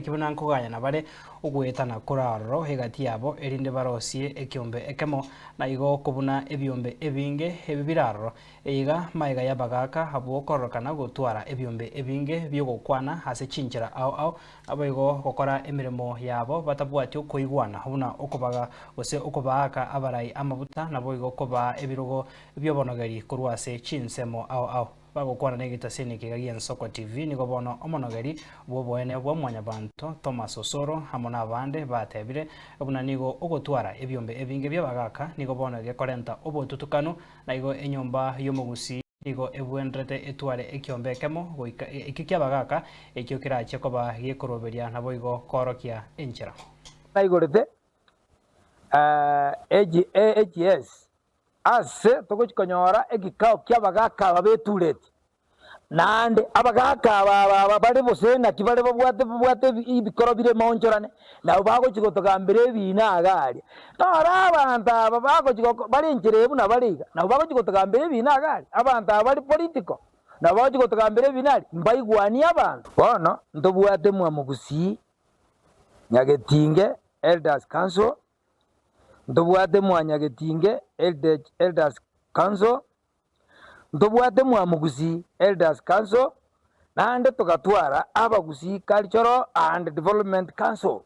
Baenekie buna nkogayana bare ogoetana kore aroro egati yabo, erinde barosie ekiombe ekemo, na igo kobuna ebiombe ebinge ebi bire aroro. Eyeiga magega y'abagaaka abwo kororokana gotwara ebiombe ebinge bi'ogokwana ase chinchera ao ao, naboigo gokora emeremo yabo batabwati okoigwana buna okobaga gose okobaaka abarai amabuta, naboigo kobaa ebirogo bi'obonogeri korwa ase chinsemo ao ao. Bagokwana negetaseni ekega gi'Ensoko TV, nigo bono omonogeri bw'oboene bwa Mwanyabanto, Thomas Osoro, amo nabande batebire buna nigo ogotwara ebiombe ebinge bi'abagaka nigo bono gekorenta obotutukanu, na igo enyomba y'omogusii nigo ebwenerete etware ekiombe ekemo goika ekio ki'abagaka ekio kerachie koba gekoroberia naboigo koorokia enchera. Naigorete AGS Ase togochia konyora egikao ki'abagaaka aba b'etureti, naende abagaaka aba aba bare bose naki bare babwate babwate ebikoro bire maonchorane, nabo bagochia gotogambera ebiina iga aria. Noro abanto aba bagochia goko bare enchera eye buna bare iga, nabo bagochia gotogambera ebiina iga aria. Abanto aba bare political, nabo bagochia gotogambera ebiina aria, mbaigwanie abanto. Bono ntobwate Mwamogusii, Nyagetinge Elders Council, Ntobwate Mwanyagetinge Elders Council, ntobwate Mwamogusii Elders Council, naende togatwara Abagusii Cultural and Development Council.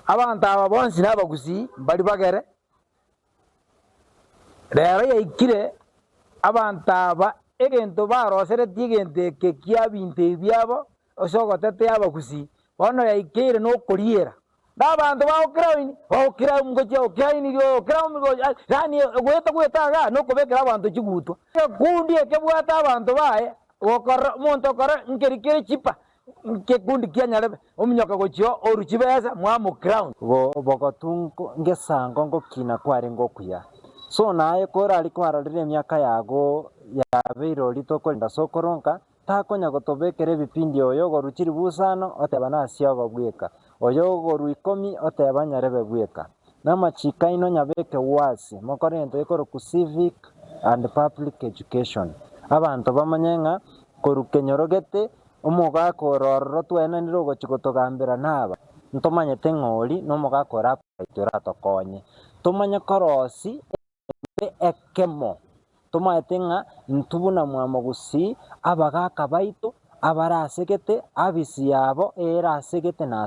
Abanto aba bonsi na Abagusii mbari bagere, rero yaikire abanto aba egento baroseretie egento eke kia binto ebi biabo ase ogotetea Abagusii, bono yaikeire na okoriera. Na abanto bagokiraini, bagokiraini gochia gokiraini gokiraini gochia yaani goeta goeta igaa nokobekera abanto chigutwa. Egekundi ekebwate abanto baye, gokora omonto okora nkeri kere chipa, nkekundi kia nyarebe, ominyoka gochia orwe chibesa mwamocrown. Bogotu ngesango ngokina kwarenge okuya. So naye korari kwarorire emiaka yago yabeire oria tokorenda sokoronka Takonya gotobekera ebipindi oyo ogorwa chilifu isano oteba nase ogo bweka, oyo ogorwa ikomi oteba nyarebe bweka. Namachiko aino nyabeke wasi, mokore egento gekorokwa civic and public education. Abanto bamanye ng'a korwa kenyoro gete, omogaka ore ororo twaenanire ogochia gotogambera naba, ntomanyete ng'a oria nomogaka ore oratokonye. Tomanye korosia. Ebe ekemo, tomaete ng'a intwe buna mwamogusii abagaaka baito abare ase gete, afisi yabo ere ase gete na ase.